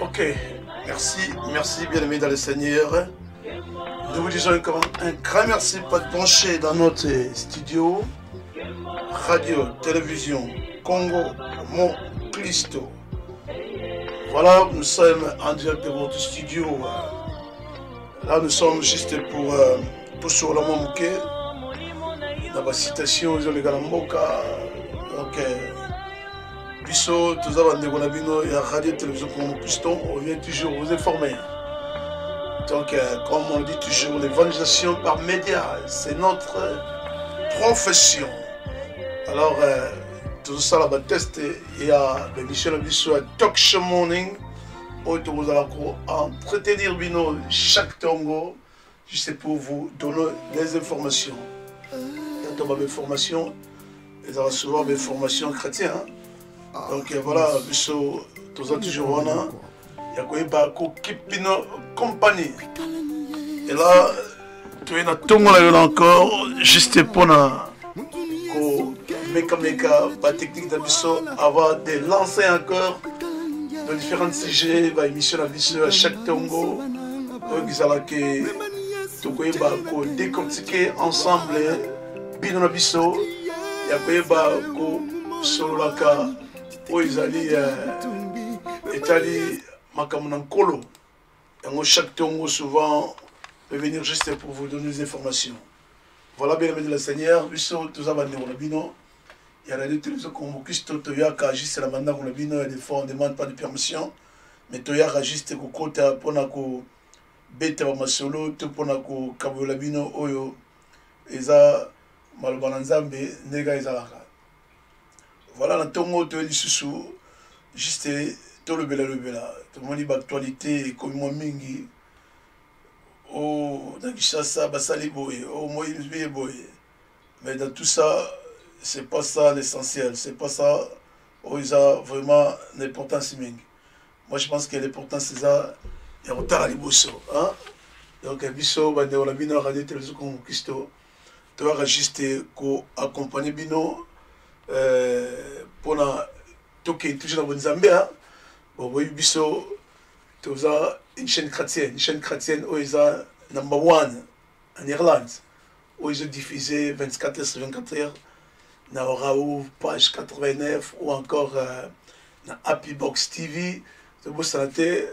Ok, merci, merci bien-aimé dans le Seigneur. Nous vous disons encore un grand merci pour être branché dans notre studio, radio, télévision, Congo, Mon Cristo. Voilà, nous sommes en direct de votre studio. Là, nous sommes juste pour euh, tosolola mwa moke na bacitation ezoleka na mboka. Donc euh, biso toza bandeko na bino ya radio télévision Congo Piston, on vient toujours vous informer. Donc euh, comme on dit toujours, l'évangélisation par média, c'est notre profession. Alors euh, tozosala bateste ya baémission na biso ya Talk Show Morning oyo tokozala ko entretenir bino chaque tongo juste pour vous donner des informations. Tanto ba information ezala souvent ba information chrétien, hein? Donc euh, voilà, biso toza toujours wana ya koyeba kokeep bino compagnie. Et là toye na ntongo na yo encore juste mpona komekameka batechnique na biso avant de lancer encore dans différents sujets baémission na biso ya chaque ntongo oyo ezalaki tokoyeba kodécortiquer ensemble bino na biso ya koyeba kosololaka oyo ezali euh, etali makambo na nkolo yango. Chaque ntongo souvent peut venir juste pour vous donner des informations. Voilà, bien aimé de la Seigneur, biso toza bandeko na bino ya radio télévision Congo Kristo. Toyaka juste na bandako na bino ya des fois on demande pas de permission, mais toyaka juste kokota mpona kobeta bamasolo to mpona kokabola bino oyo eza maloba na Nzambe ndenge ezalaka. Voilà, na ntongo toye lisusu juste tolobela-lobela. Tomoni baactualité ekomi mwa mingi o na Kinshasa, basali boye, o Moïse biye boye, mais dans tout ça, c'est pas ça l'essentiel, c'est pas ça oyo eza vraiment na importance mingi. Moi, je pense que l'importance eza ya kotala liboso, hein? Donc biso bandeko na bino ya radio télévision Congo Kristo toyaka juste koaccompagne bino mpona tokende toujours na bonzambe. Bon, boyebi biso toza une chaîne chrétienne, une chaîne chrétienne oyo eza number one en Irlande, oyo ezodiffuse 24 heures sur 24 heures na Orao page 89 ou encore na Happy Box TV. Tobosana te,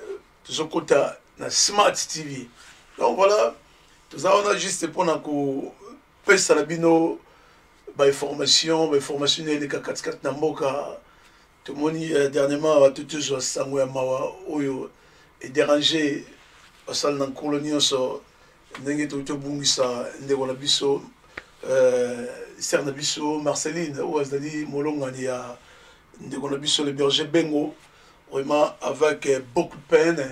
tozokota na Smart TV. Donc voilà, toza wana juste mpona kopesa na bino bainformation, bainformation eleka katikati na mboka. Tomoni dernièrement bato tozwa sango ya mawa oyo edérange basala na nkolo nyonso, ndenge toki tobungisa ndeko na biso, sœur na biso Marceline, oyo azali molongani ya ndeko na biso le berger Bengo. Vraiment avec beaucoup de peine,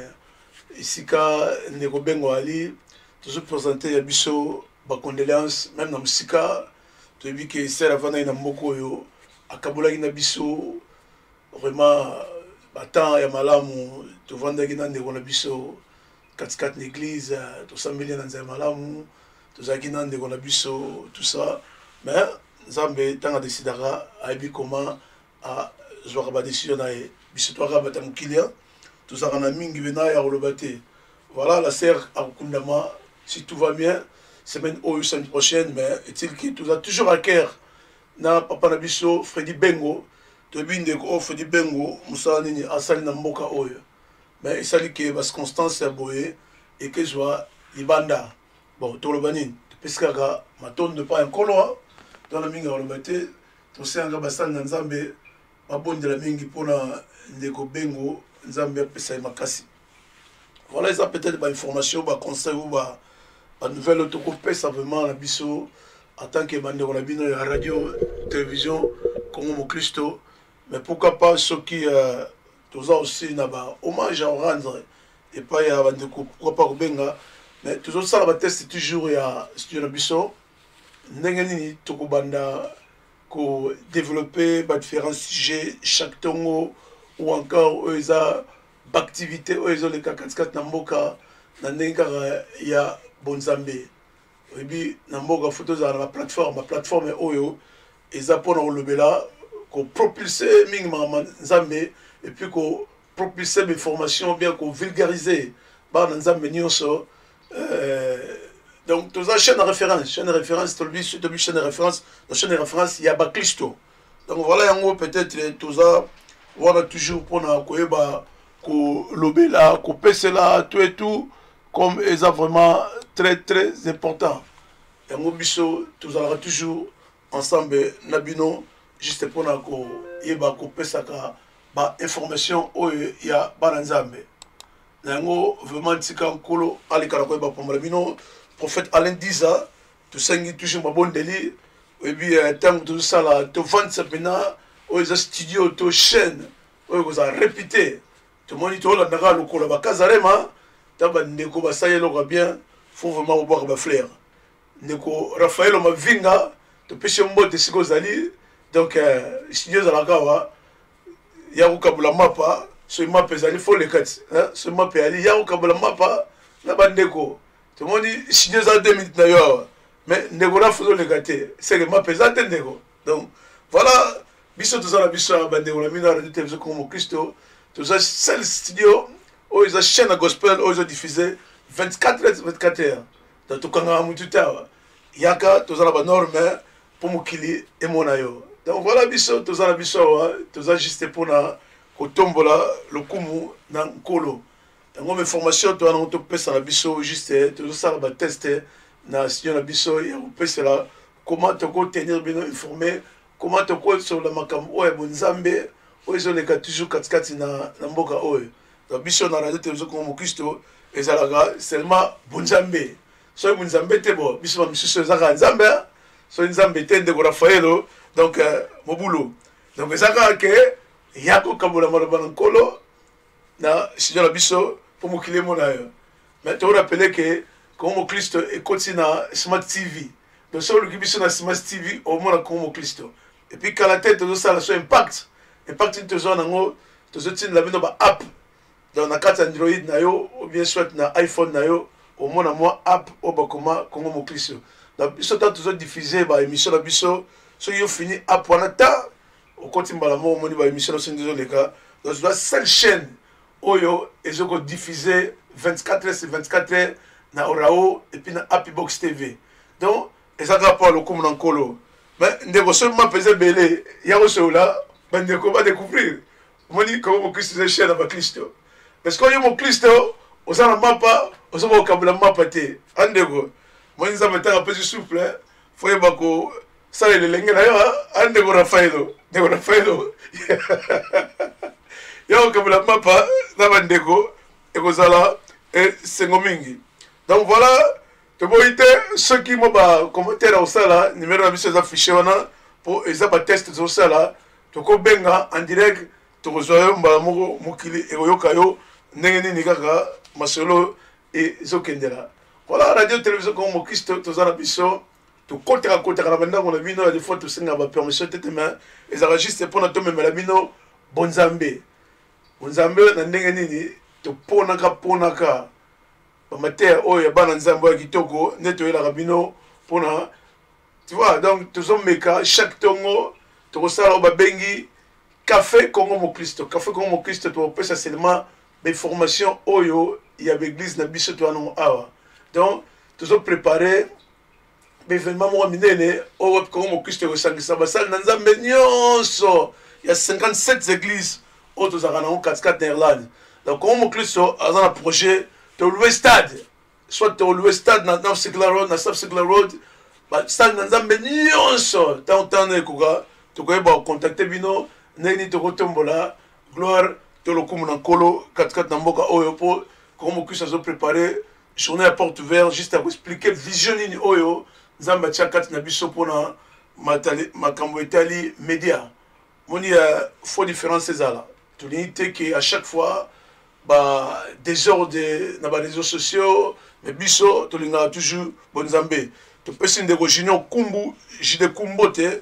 esika ndeko Bengo ali, tozoprésente ya biso bacondoléance même na mosika. Toyebi ke sœur avandaki na mboka oyo, akabolaki na biso vraiment batemps ya malamu. Tovandaki na ndeko na biso katikati na église, tosambeli na nzela malamu, tozalaki na ndeko na biso, tout ça. Mais Nzambe, ntango adesidaka, ayebi comment azwaka badécision na ye. Biso twaka bata mokili, tozalaka na mingi pena ya koloba te. Voilà, la sœur akokundama si tout va bien semaine oyo, semaine prochaine. Mais est-il que toza toujours à cœur na papa na biso Fredi Bengo. Toyebi ndeko oyo Fredi Bengo mosala nini asali na mboka oyo, mais esali ke bacirconstance ya boye ekezwa libanda. Bon, toloba nini? Topesi kaka matondo epai ya Nkolo. Twana mingi ya koloba te. Tosengaka basali na Nzambe babondela mingi mpona ndeko Bengo, Nzambe apesa ye makasi. Voilà, eza peut-être bainformation, baconseil ou banouvelle oyo tokopesa vraiment na biso en tant que bandeko na bino ya radio télévision Congo Mokristo. Mais pourquoi pas, soki toza aussi na bahommage à rendre epai ya bandeko, pourquoi pas kobenga. Mais tozosala bateste toujours ya studio na biso, ndenge nini tokobanda. ko développer ba différents sujets chaque tongo ou encore oyo eza baactivité oyo ezoleka katikati na mboka na ndenge kaka ya bonzambe. Oyebi, na mboka fo tozala na baplateforme, baplateforme oyo eza mpona kolobela, kopropulse mingi makambo Nzambe, et puis kopropulse bainformation bien, kovulgariser bana Nzambe nyonso. Donc toza chaîne de référence, chaîne de référence, tolobi, tobi chaîne de référence, donc chaîne de référence ya baklisto. Donc voilà, yango peut-être toza wana toujours mpona koyeba kolobela, kopesela tout et tout, comme eza vraiment très très important. Yango biso tozalaka toujours ensemble na bino, juste mpona koyeba kopesaka bainformation oyo ya bana Nzambe. Na yango vraiment, tika Nkolo aleka na koyeba pambola bino. Prophète Alain Diza, tosengi toujours mabondeli. Oyebi, ntango tozosala, tovandisa mpena oyo eza studio to chaîne oyo kozala répété, tomoni tolandaka lokola bakazarema. Ta bandeko basali eloko ya bien, faut vraiment kobwaka bafleur. Ndeko Rafael Mavinga, topesi yo mbote esika ozali. Donc studio ezalaka awa ya kokabola mapa. Soki mapa ezali, fo leka ti. Soki mapa ezali, ya kokabola mapa na bandeko. Tomoni studio eza 2 minutes na yo awa, mais ndeko Rafa ozoleka te, seke mapa eza te, ndeko. Donc voilà, biso toza na biso ya bandeko na bino ya Radio Télévision Congo Mokristo. Toza seul studio oyo eza chaîne ya gospel oyo ezodiffuse 24 heures 24 heures. Donc tokangaka motu te awa. Yaka, toza na banorme mpo mokili emona yo. Donc voilà, biso toza na biso awa, toza juste mpona kotombola lokumu na Nkolo. Yango information to wana topesa na biso, juste tozosala batest na studio na biso ya kopesela comment tokotenir bino informé, comment tokosolola makambo oyo ya bonzambe oyo ezoleka toujours katikati na mboka oyo. Donc biso na Radio Télévision Congo Mokristo ezalaka seulement bonzambe. Soki bonzambe te, bo biso bamisusu ezaka Nzambe. Soki Nzambe te, ndeko Rafaelo, donc mobulu. Donc eza kaka ke ya kokabola maloba na Nkolo na studio na biso mpo mokili emona yo. Mais torappeler ke Congo Mokristo ekoti na Smart TV. Donc soki oluki biso na Smart TV, omona Congo Mokristo. Et puis kala te tozosala so impact. Impact nini tozwa nango? Tozotindela bino ba app. Donc na kati ya Android na yo ou bien soit na iPhone na yo, omona mwa app oyo bakoma Congo Mokristo. Donc biso ta tozodiffuse baémission na biso. Soki yo fini app wana, ta okoti mbala moko, omoni baémission na biso nde ezoleka. Donc toza seule chaîne oyo ezokodiffuse 24 heures sur 24 heures na Orao et puis na Happy Box TV. Donc eza kaka mpo ya lokumu na Nkolo. Mais ndeko, soki ma mpenza ebele ya kosolola, bandeko badécouvrir. Omoni, Kongo Mokristo eza chaîne na bakristo, parce que oyo mokristo oza na mapa, oza kokabola mapa te. Andeko, moni Nzambe ntango apesi souffle, fo yeba kosalela elenge na yo. Andeko Rafaelo, ndeko Rafaelo, ya kokabola mapa na bandeko ekozala esengo mingi. Donc voilà, toboyi te soki mo bacommentaire ya kosala, numero na biso eza fiche wana, mpo eza batest tozosala. Tokobenga en direct, tokozwa yo mbala moko, mokili ekoyoka yo ndenge nini kaka masolo ezokendela. Voilà, Radio Télévision Congo Mokristo, toza na biso, tokotaka kotaka na bandako na bino. Ya des fois tosengaka bapermission te te, mais ezalaka juste mpona tomemela bino bonzambe. Bonzambe na ndenge nini? Toponaka ponaka bamateya oyo ya bana Nzambe oyo ya kitoko nde toyelaka bino mpona, tu vois. Donc tozomeka chaque ntongo, tokosala oyo babengi Café Congo Mokristo. Café Congo Mokristo, tokopesa seulement bainformation oyo ya baeglise na biso toya nango awa. Donc tozoprépare baévénement moko minene oyo wapi Congo Mokristo ekosangisa basali na Nzambe nyonso ya 57 église oyo tozalaka nango katikati na Irlande. Donc Congo Mokristo aza na projet tolouer stade, soit tolouer stade na North Circular Road, na South Circular Road. Basali na Nzambe nyonso, ntango ntango ekoka, tokoyeba kocontacte bino ndenge nini tokotombola gloire to lokumu na Nkolo katikati na mboka oyo, mpo Kongo Mokristo azoprépare journée ya porte ouverte, juste ya koexpliquer vision nini oyo Nzambe atia kati na biso mpona makambo etali média. Moni ya faux différence ezala, tolingi te ke à chaque fois ba désordre na baréseaux sociaux, mais biso tolingaka toujours bonzambe. Topesi ndeko Junior Kumbu, Jide Kumbo te.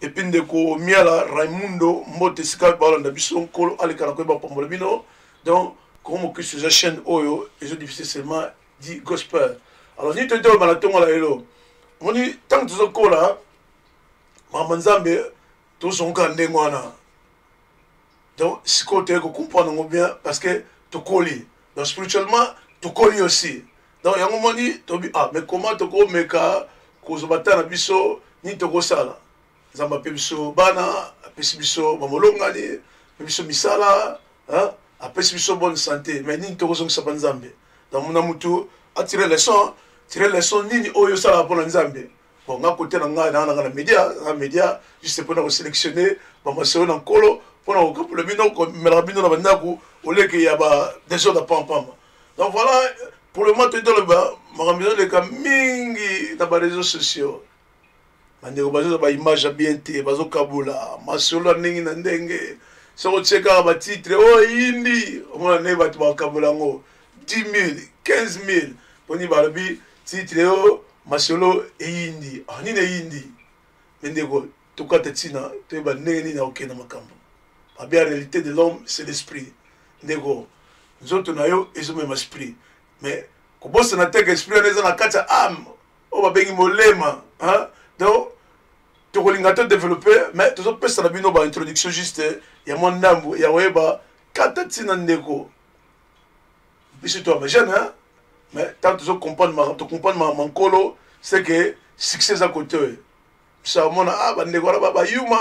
Et puis ndeko Miala Raimundo mbote esika balanda biso, nkolo aleka na koyeba pambola bino. Donc Congo Mokristo eza chaîne oyo ezo diffuser seulement di gospel. Alors nini toyei toloba na ntongo na lelo? Omoni ntango tozokola makambo Nzambe, tozonga ndenge wana. Donc sikoyo toyei kocomprendre yango bien parce que tokoli, donc spirituellement tokoli aussi. Donc yango moni tobi, ah mais comment tokomeka kozwa bata na biso? Nini tokosala? Nzambe ape biso bana, apesi biso bamolongani, ape biso misala, apesi biso bonne santé, mais nini tokozongisa pa Nzambe? Donc na mutu atire leçon, tire leçon nini oyo osalaka mpona Nzambe. Bon, nga kote na ngai, naa nanga na média, na média juste mpona kosélectionne bamasolo na Nkolo mpona kokapola bino, komelaka bino na bandako oleke ya ba désordre pampamba. Donc voilà, pour le moment toyi toloba makambo ezoleka mingi na baréseaux sociaux. Bandeko bazozwa baimage ya bien te, bazokabula masolo ya ndenge na ndenge. Soki otie kaka batitre oyo eyindi, omona ndenge bato bakabola yango 10 000, 15 000. Mponi balobi titre oyo masolo eyindi. Ah, nini eyindi? Me ndeko, tokata ntina, toyeba ndenge nini akokende makambo babi. Ya réalité de l'homme, c'est l'esprit. Ndeko, nzoto na yo ezomema esprit, mais kobosana te ke esprit wana eza na kati ya âme oyo babengi molema. Donc tokolinga to développer, mais tozopesa na bino baintroduction juste ya mwa ndambu ya koyeba kata ntina. Ndeko, biso to bajeune, mais tant tozocomprendre, tocomprendre mankolo, c'est que succès eza kote oyo. Biso amona, ah, bandeko wana bayuma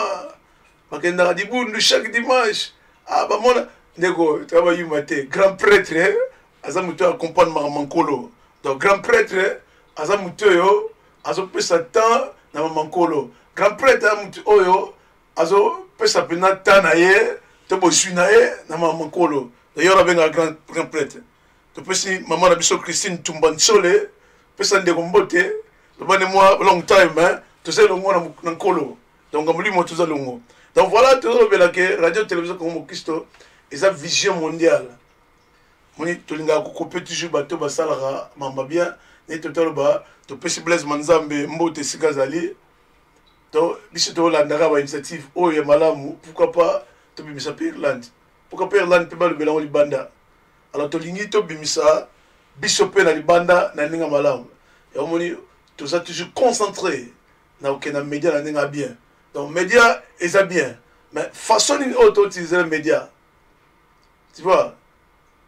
bakendaka dibundu chaque dimanche. Ah, bamona ndeko, toya bayuma te. Grand prêtre aza moto oyo acomprendre makambo nkolo. Donc grand prêtre aza moto oyo azopesa temps na mama nkolo. Grand prêtre aza moto oyo azopesa mpena temps na ye to bozwi na ye na mama nkolo. D'ailleurs abengaka grand prêtre. Topesi mama na biso Christine Tumba Nsole, pesa ndeko mbote, lobani mwa long time toza elongo na nkolo. Donc molimo toza longo. Donc voilà, tozolobela ke Radio Télévision Congo Mokristo eza vision mondiale. Moni tolingaka kokope toujours bato basalaka mamba bien. Neti totaloba, topesi Blaise Manzambe mbote esika azali. To biso tolandaka bainitiative oyo ya malamu. Pourquoi pas tobimisa mpe Irlande? Pourquoi mpe Irlande mpe balobela yango libanda? Alors tolingi tobimisa biso mpe na libanda na ndenge ya malamu. Yango moni toza toujours concentré na kokende na média na ndenge ya bien. Donc média eza bien, mais façon nini oyo toutiliser média? Tu vois,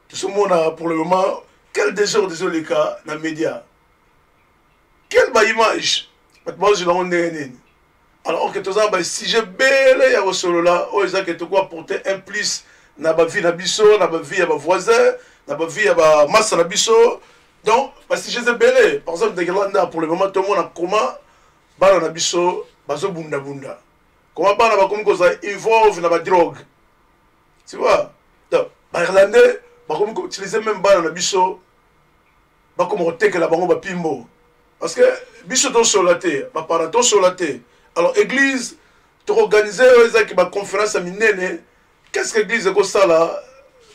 tozomona pour le moment quel désordre ezoleka na média, quel baimage bato bazozela yango ndenge nini, alors que toza na basujet bele ya kosolola oyo eza ke toko apporter un plus na bavie na biso, na bavie ya bavoisin, na bavie ya bamasa na biso. Donc basujet eza ebele. Par exemple, ndenge pour le moment tomona comment bana na biso bazobundabunda, comment bana bakomi kozala involve na badrogue, tu vois. Donc bairlandais bakomi koutiliser même bana na biso, bakoma kotekela bango bapimbo, parce que biso tosola te, baparent tosola te. Alors église tokoorganize oyo ezalaki baconférence ya minene. Qu'est ce que église ekosala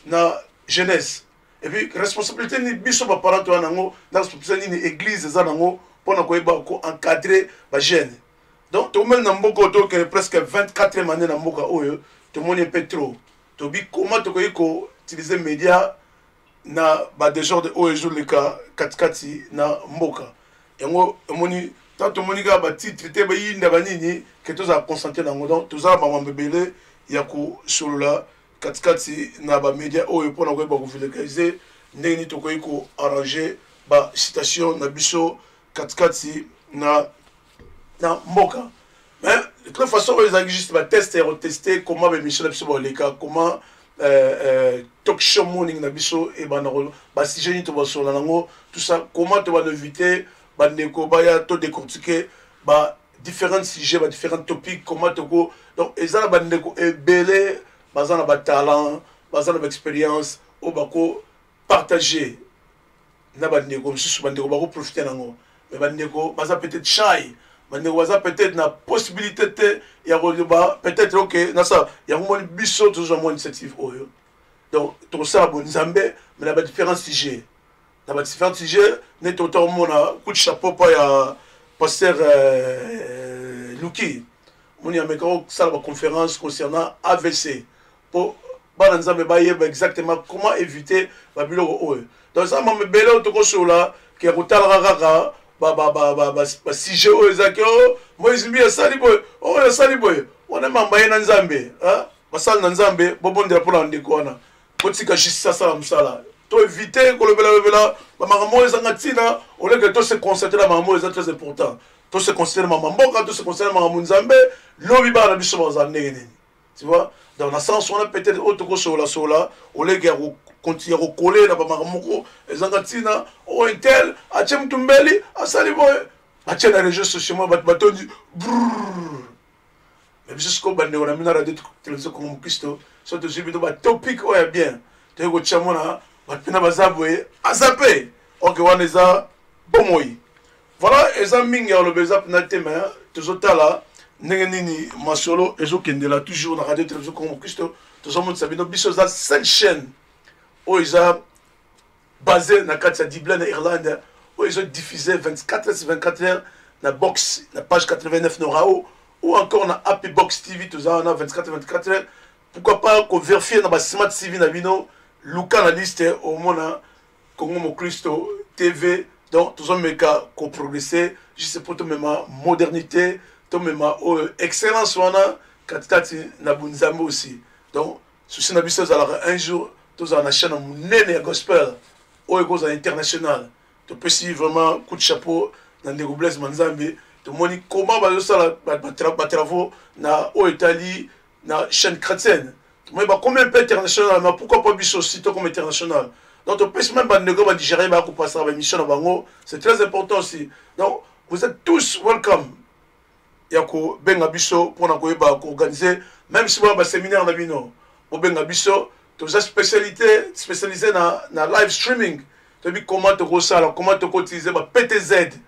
na jeunesse? Et puis responsabilité nini biso baparent toya nango, na responsabilité nini église eza nango mpona koyeba koencadre bajeune? Donc tokomeli na mboka oyo, tokende presque 24e année na mboka oyo, tomoni mpe trop tobi comment tokoki koutiliser média na badésordre oyo ezoleka katikati na mboka. Yango emoni tant tomoni kaka batitre te, bayinda banini ke tozala concentré nango. Donc tozala makambo ebele ya kosolola katikati na bamédia oyo mpona koyeba kovulgariser ndenge nini tokoki koarranger basituation na biso katikati na mboka. Mais de toute façon, oyo ezalaki juste batest ya koteste comment baémission na biso baleka, comment talk show morning na biso ebanda, basujet nini tobasolola nango, tout ça, comment tobanda invité bandeko baya to décortiquer ba différents sujets, ba différents topics, comment toko. Donc eza na bandeko ebele baza na batalent, baza na baexpérience oyo bako partager na bandeko mosusu. Bandeko bakoprofite nango, mais bandeko baza peut-être shy, bandeko baza peut-être na possibilité te ya koloba peut-être ok nasala yango. Moni biso tozwa mwa initiative oyo. Donc tokosala bonzambe, mais na badifférents sujets, na badifférents sujets. Nde tota komona coup de chapeau pa ya pasteur Luki. Moni ameka kosala baconférence concernant AVC mpo bana Nzambe bayeba exactement comment éviter babiloko oyo. Donc eza mama ebele oyo tokosolola ke ya kotalaka kaka basujet oyo ezaki o oh, Moïse Mbi asali boye, oyo asali boye, wana mamba ye na Nzambe. Basali na Nzambe, bobondela mpo na ndeko wana, botika justice asala mosala. To éviter kolobela-lobela bamakambo oyo ezanga ntina, oleke to se concentrer na makambo oyo eza très important. To se concentrer na makambo mboka, to se concentrer na makambo Nzambe. Lobi bana na biso bazala ndenge nini? Tu vois, donc na sens wana, peut-être oyo tokosolola-solola, oleke ya ya kokole na bamakambo moko ezanga ntina, oyo intel atie mutu mbeli, asali boye, batie na réseaux sociaux, mwa bato batondi brrr. Mais biso sikoyo, bandeko na bino na Radio Télévision Congo Mokristo, so tozwi bino batopic oyo ya bien, toyei kotia mona bato mpena baza boye, aza mpe ok. Wana eza bomoi. Voilà, eza mingi ya koloba eza mpena te, mais tozotala ndenge nini masolo ezokendela. Toujours na Radio Télévision Congo Mokristo, tozomonisa bino biso eza seule chaîne oyo eza basé na kati ya Dublin na Irlande, oyo ezodiffuse 24 heures 24 heures na box na page 89 Norao ou encore na Happy Box TV. Toza wana 24 24 heures. Pourquoi pas kovérifier na basmart TV na bino, luka na liste, omona Congo Mokristo TV. Donc tozomeka koprogresse juste mpo tomema modernité, tomema oyo excellence wana katikati na bunzambe aussi. Donc souci na biso ezalaka un jour tozala na chaîne monene ya gospel oyo ekozala international. Topesi vraiment coup de chapeau na ndeko Blaise Manzambe. Tomoni comment bazosala batravaux na oyo etali na chaîne chrétienne. Tomoni bakomi mpe international, mais pourquoi pas biso aussi tokoma international? Donc topesi même bandeko banigérien baya kopasaka baémission na bango, c'est très important aussi. Donc vous êtes tous welcome ya kobenga biso mpona koyeba koorganiser, même si boya baséminaire na bino, bobenga biso. Toza spécialité spécialisé na live streaming. Toyebi comment tokosala, comment tokoutiliser ba PTZ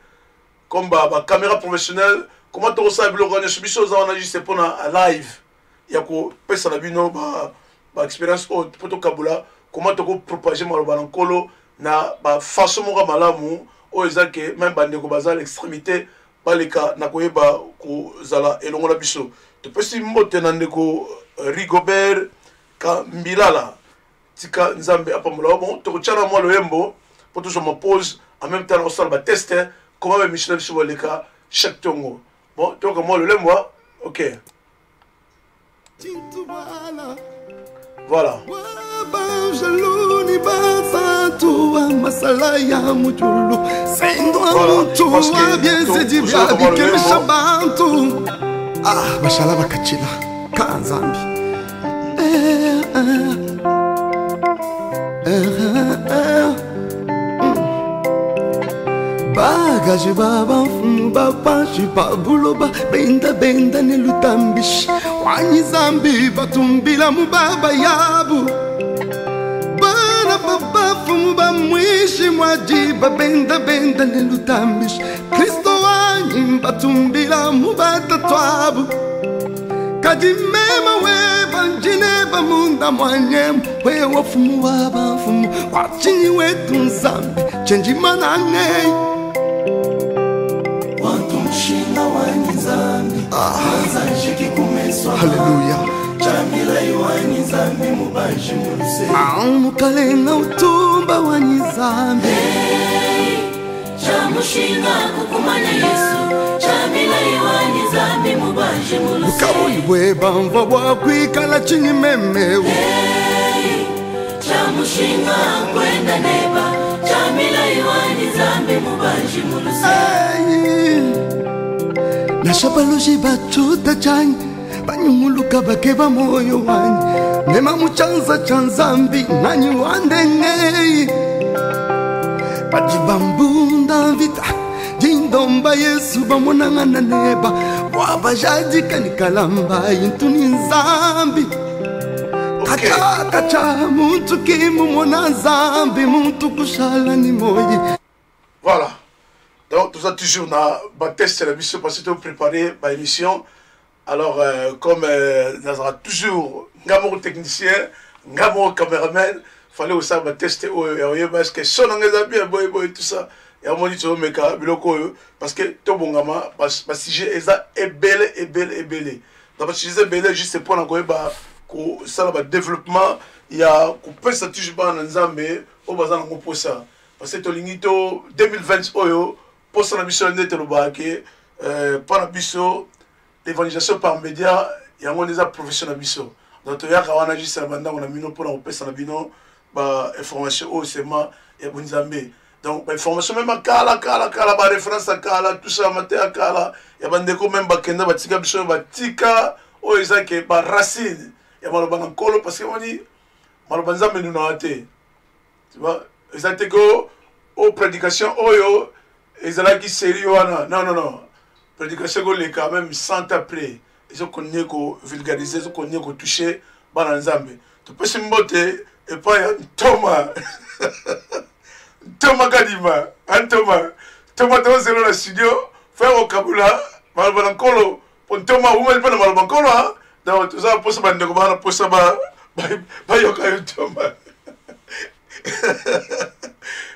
comme bacaméra professionnelle, comment tokosala biloko nyonso. Biso oza wana juste mpona live ya kopesa na bino baexpérience oyo mpo tokabula comment tokopropage maloba na Nkolo na bafaçon moko ya malamu oyo eza ke même bandeko baza na extrémité baleka na koyeba kozala elongo na biso. Topesi mbote na ndeko Rigobert Kambilala, tika Nzambe apambola. Bon, tokotya na mwa loyembo mpo tozwa ma pause, en même temps nakosala batest comment baémission na biso baleka chaque tongo. Bon, toyoka mwa lolembo. Ok, voilà. Masala ya mujulu sendwa mutu wa bienzedi bya bikemesha bantu, ah, bashala bakachila ka Nzambi. Eh, eh. Eh, eh. Bagaji ba bamfumu bapanshi pa buloba benda benda ne lutambishi wanyi Zambi batumbila mu baba yabu bana babafumu bamwishi mwaji babenda benda ne lutambishi Kristo wanyi batumbila mu batatwabu kadi mema we banjine bamunda mwanyemu we wafumu wa bafumu wachinyi wetu Nzambi chenjimanane. Wantumushinga wanyi Nzambi azanjiki kumeswa. Haleluya. Chamila iwanyi Nzambi mubanji muluse. Mukalenga utumba wanyi Nzambi. Chamushinga kukumanya Yesu, chamila iwanyi Nzambi mubanji muluse. Bukaboyi bwe bamva bwakwikala chinyi memewu. Chamushinga kwenda neba, chamila iwanyi Nzambi mubanji muluse. Nashabaloji bachuta chanyi banyunguluka bakeba moyo wanyi mema muchanza cha Nzambi nanyi wandengei badi bambunda vita dindomba Yesu bamonangana neba bwabajadika nikalamba intuni Nzambi. Kacha kacha muntu kimumona Nzambi muntu kushala ni moyi. Voilà, donc toza toujours na batest na biso parce que topréparé baémission. Alors comme nazala toujours nga moko technicien, nga moko caméraman, fallait osala batest oyo ya oyeba est ce que son nanga eza bien, boye boye, tout ça. Yango moni tozomeka biloko oyo parce que tobongama, basujet eza ebele, ebele, ebele. Donc basujet ebele juste mpona koyeba kosala badéveloppement ya kopesa toujours bana na Nzambe oyo baza nango mposa, parce que tolingi to 2020 oyo, mposa na biso nde tolobaka ke mpo na biso l'évangélisation par média, yango nde eza profession na biso. Donc toyaka wana juste na bandako na bino mpona kopesa na bino bainformation oyo sema ya bonzambe. Donc bainformation même akala kala kala, baréférence ya kala, tout ça, mate ya kala ya bandeko même bakenda batika biso, batika oyo eza ke baracine ya maloba na Nkolo, parce que moni maloba Nzambe enunaka te, tu vois. Eza te ke o prédication oyo ezalaki série wana, non, non, non. Prédication ekoleka même 100 après, ezokontinue kovulgariser, ezokontinue kotouche bana Nzambe. Topesi mbote epai ya Ntoma, Ntoma Kadima, Antoma, Ntoma, tozelo na studio frère okabula maloba na Nkolo, po Ntoma umeli mpe na maloba Nkolo. Donc toza mposa bandeko bana mposa bayoka yo, Ntoma.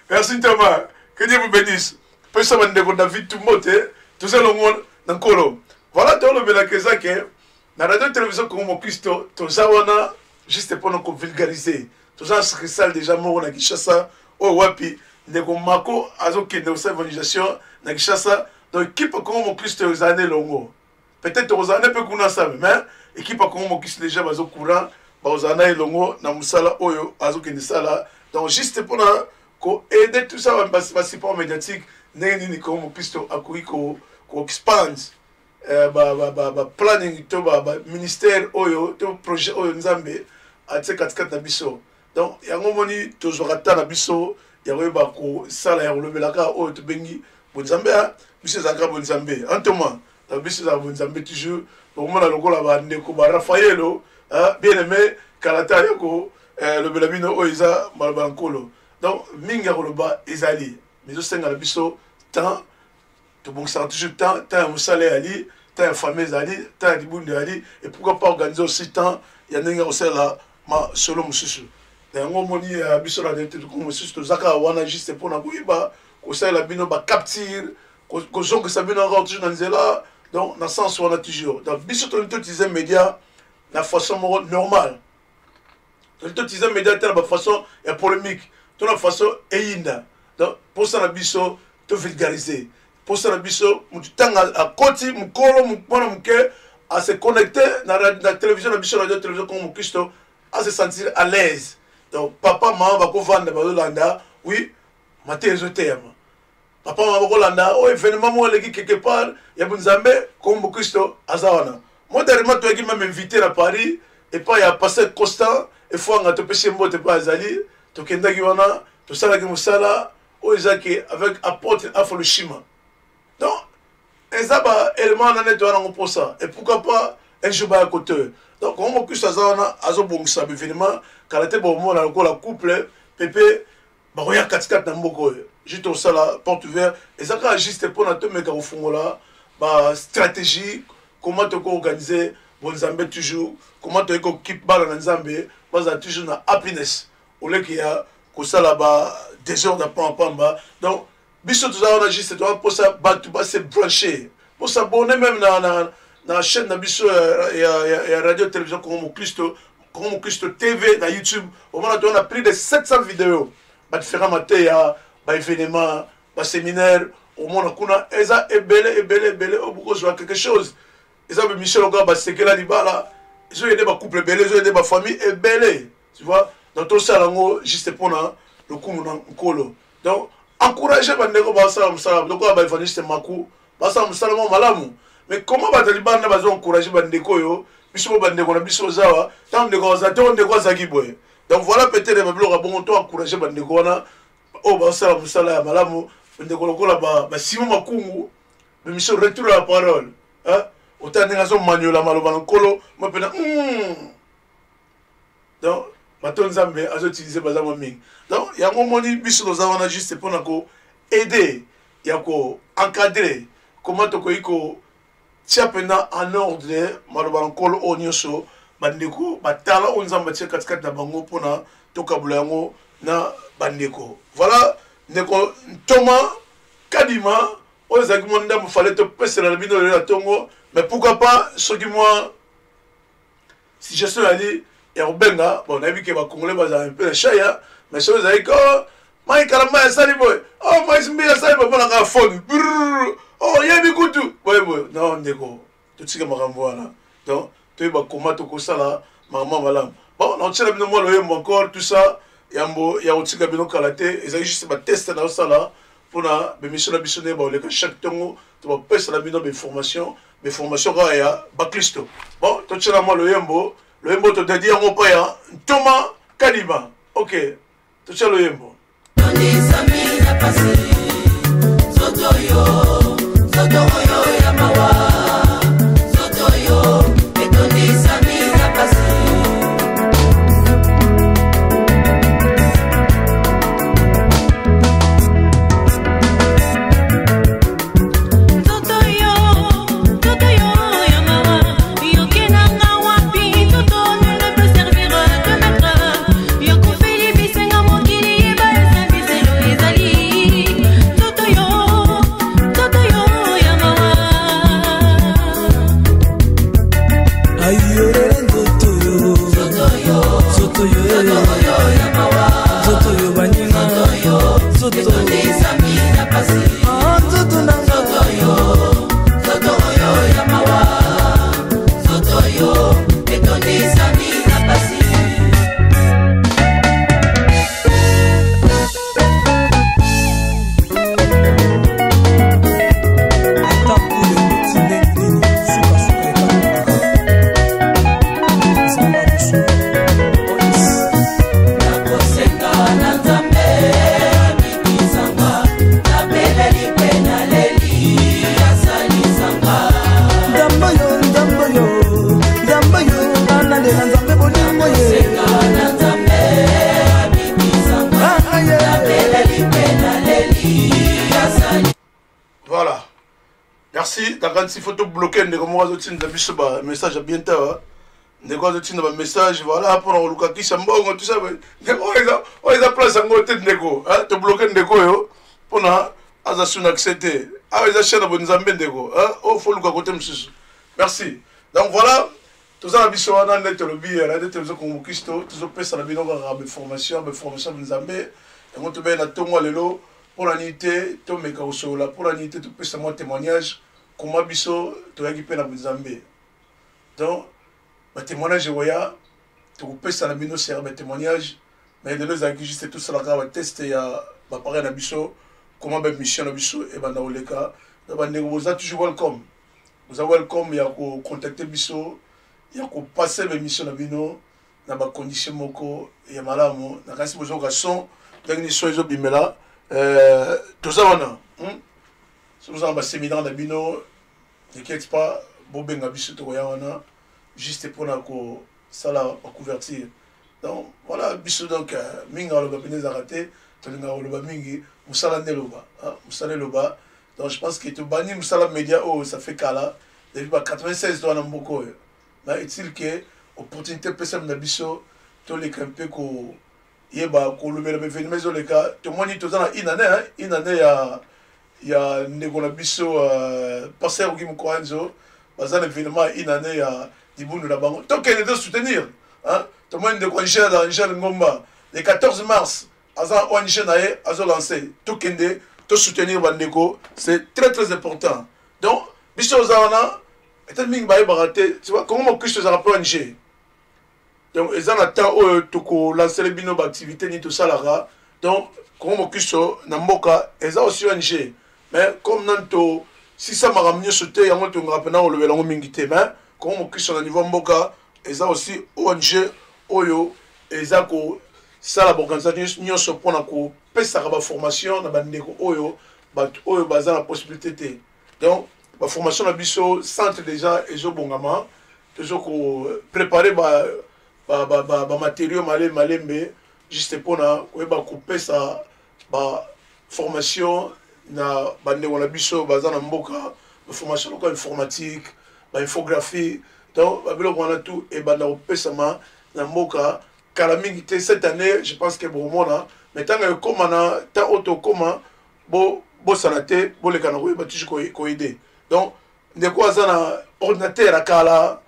Merci Ntoma, que Dieu vous bénisse. Pesa bandeko David Tumbote, toza elongo na Nkolo. Voilà, tolobelaka eza ke na Radio Télévision Congo Mokristo toza wana juste mpona kovulgariser. Toza na succursale déjà moko na Kinshasa, oyo wapi ndeko Mako azokende kosala évangélisation na Kinshasa. Donc équipe Congo Mokristo ezala na elongo, peut-être tokozala nde mpe kuna ensemble, mais équipe ya Congo Mokristo déjà bazo courant, bakozala na elongo na mosala oyo azokende sala. Donc juste mpona koaider tout ça, basupport médiatique, ndenge nini Congo Mokristo akoki koexpand baplanning to baministère oyo to projet oyo Nzambe atie katikati na biso. Donc yango moni tozwaka ta na biso ya koyeba kosala ya kolobelaka oyo tobengi bonzambe. Biso ezalaka bonzambe, antoma biso ezalaka bonzambe toujours. Okomona lokola bandeko barafaelo bien aimé kala te aya kolobela bino oyo eza maloba ya Nkolo. Donc mingi ya koloba ezali, mais ezosenga na biso temps. Tobongisaka toujours temps, temps ya mosala ezali, temps ya famille ezali, temps ya libundu ezali, et pourquoi pas organiser aussi temps ya ndenge ya kosalela masolo mosusu na yango. Omoni biso na mosusu toza kaka wana juste mpona koyeba kosalela bino bacapture, kozongisa bino encore toujours na nzela. Donc na sens wana toujours, donc biso tolingi toutiliser média na façon moko normale. Tolingi toutiliser média te na bafaçon ya polémique to na façon eyinda. Donc mposa na biso tovulgariser, mposa na biso motu ntango akoti, mokolo, mwana moke ase connecté na télévision na biso, Radio Télévision Congo Mokristo, ase sentir à l'aise. Donc papa, mama bakovanda, bazolanda, oui, mateya ezoteyama. Papa, mama bakolanda oyo événement moko eleki quelque part ya bonzambe, Congo Mokristo aza wana. Mo dernièrement toyaki même invité na Paris epai ya pasteur Constant Efwanga, topesi ye mbote epai azali. Tokendaki wana, tosalaki mosala oyo ezaki avec apôtre Afolushima. Donc eza baélément wana nde toya nango mposa, et pourquoi pas un jour baya kote. Donc Kongo Mokristo aza wana, azobongisa baévénement. Kala te bomona lokola couple pepe bakoya katikati na mboka oyo. Juste osala porte ouverte, eza kaka juste mpona tomeka kofungola bastratégie, comment tokoorganiser bonzambe toujours, comment toyei kokipe bana na Nzambe bazala toujours na happiness, oleki ya kosala ba désordre pamba. Donc biso toza wana juste toza mposa bato base brancher, bosabonner même na chaîne na biso ya Radio Télévision Congo Mokristo, Congo Mokristo TV na YouTube. Omona toza na plus de 700 vidéos, badifférent mateya, baévénement, baséminaire. Omona kuna eza ebele, ebele, ebele oyo bokozwa quelque chose. Eza baémission lokola basekela libala, ezoyede bacouple ebele, ezoyede bafamille ebele, tu vois. Donc tosala yango juste mpona lokumu na Nkolo. Donc encourage bandeko basala mosala lokola baévangéliste Maku, basala mosala moko malamu. Mais comment bato libanda bazo encourage bandeko oyo? Biso mo bandeko na biso ozawa ntango ndeko aza te, ndeko azalaki boye. Donc voilà, peut-être babiloko ya bongo, to encourage bandeko wana oyo basala mosala ya malamu, bandeko lokola basimo Makungu, bémission Retour à la parole, ota ndenge azomaniola maloba na Nkolo mo mpena. Donc bato Nzambe azoutiliser baza mwa mingi. Donc yango omoni biso toza wana juste mpona koaider, ya koencadrer comment tokoki kotia mpena en ordre maloba na Nkolo oyo nyonso bandeko batala oyo Nzambe atie katikati na bango, mpona tokabola yango na bandeko. Voilà, ndeko Ntoma. Kadima oyo ezalaki mwa ndambo fale topesela na bino lelo na ntongo. Mais pourquoi pas soki mwa suggestion ezali ya kobenga. Bon, nayebi ke bacongolais bazala mpe na shaya, mais soki ezali ko oh, mai Kalamba asali boye, oh Moïse Mbiye asali boye, mponaka phone, oh yebi kutu boye boye. Non ndeko, totika makambo wana. Donc toyeba koma tokosala makambo ya malamu. Bon, nakotiela bino mwa loyembo encore, tout ça, yambo ya kotika bino kala te. Ezali juste bateste naosala mpona bemission na biso nde baoleka chaque ntongo, tobapesa na bino bainformation, bainformation kaka ya baklisto. Bon, totiela mwa loyembo, loyembo todadi yango mpa ya Ntoma Kadima. Ok, totia loyembo. Nzoto oyo ya mawa, nzoto oyo etondisami na pasi. Nzoto yo, nzoto yo ya mawa, yokenanga wapi? Nzoto nul ne peut servir de maître. Yokufeli bisenga mokili, yeba eza biselo ezali. Nzoto yo, nzoto yo ya mawa. Ayorere nzoto yo, Nzoto yo, nzoto yo, nzoto oyo ya mawa, nzoto yo baninga, nzoto yo nzoto etondisami na pasi. Ah, nzoto nanga, Nzoto yo, nzoto oyo ya mawa, nzoto yo etondisami na pasi. Ata kule ebeti ndenge nini, sukasuka ekangaka Nzambe akosunga Olis. Nakosenga na Nzambe abikisanga, nabeleli mpe naleli, asalisanga. Nzambe oyo, Nzambe oyo, Nzambe oyo, analela Nzambe bolingo ye. Nakosenga na Nzambe abikisanga, Ah, ah, ye. nabeleli mpe naleli, asali. Voilà, merci. Nakanisi faut tobloquer ndeko moko azotinda biso bamessage ya bien te awa. Ndeko azotinda bamessage, voilà, mpona koluka kisa mbongo, tout ça. Ndeko, oyo eza place yango te. Ndeko, tobloquer ndeko oyo mpona aza su na accès te. Awa eza chaîne ya bonzambe, ndeko, oyo faut luka kote mosusu. Merci. Donc voilà, toza na biso wana nde tolobi Radio Télévision Congo Kristo, tozopesa na bino kaka bainformation, bainformation ya Nzambe. Yango tobeyi na ntongo ya lelo mpona nini te tomeka kosolola, mpona nini te topesa mwa témoignage koma biso toyaki mpe na Nzambe. Donc batémoignage ekoya, tokopesa na bino sera batémoignage. Mais lelo ezalaki juste tosalaka bateste ya bapareil na biso, koma bamission na biso ebanda koleka. Na bandeko, boza toujours welcome, boza welcome ya kocontacter biso, ya kopasser baémission na bino na bacondition moko ya malamu. Nakanisi bozoyoka son ndenge nini son ezobimela. Toza wana, So boza na baséminaire na bino, n'inquiète pas, bobenga biso, tokoya wana juste mpona kosala bacouverture. Donc voilà, biso donc mingi aloba pene ezalaka te, tolingaka koloba mingi, mosala nde eloba, mosala eloba. Donc je pense que tobandi mosala média oyo, ça fait kala, depuis ba 96 to wana mboka oyo. Mais est-il que opportunité epesami na biso, toleka mpe koyeba kolobela baévénement ezoleka. Tomoni toza na une année, hein, une année ya ndeko na biso pasteur Oki Mokwanzo, baza na événement ya une année ya libundu na bango, tokende to soutenir, hein. Tomoni ndeko Angèle, Angèle Ngomba, le 14 mars aza ONG na ye azolancer, tokende to soutenir bandeko, c'est très très important. Donc biso oza wana etali mingi bayebaka te, tu vois, Kongo Mokristo ezalaka mpe ONG. Donc eza na temps oyo tokolancele bino baactivité nini tosalaka. Donc Kongo Mokristo na mboka eza aussi ONG, mais comme nani tosisa makambo nyonso te, yango tongaka mpena kolobela yango mingi te. Mais Kongo Mokristo na niveau mboka eza aussi ONG oyo eza kosala baorganisation nyonso mpona kopesaka baformation na bandeko oyo, bato oyo baza na possibilité te. Donc baformation na biso, centre déjà ezobongama, tozo kopréparer bamatériaux malembe malembe, juste mpona koyeba kopesa baformation na bandeko na biso baza na mboka, baformation lokola informatique, bainfographie. Donc babiloko wana tout ebanda kopesama na mboka kala mingi te. Cette année, je pense que bokomona, mais ntango ekóma na temps oyo tokóma. Bosana te, boleka na koyeba toujours koaider. Donc ndeko aza na ordinateur ya kala,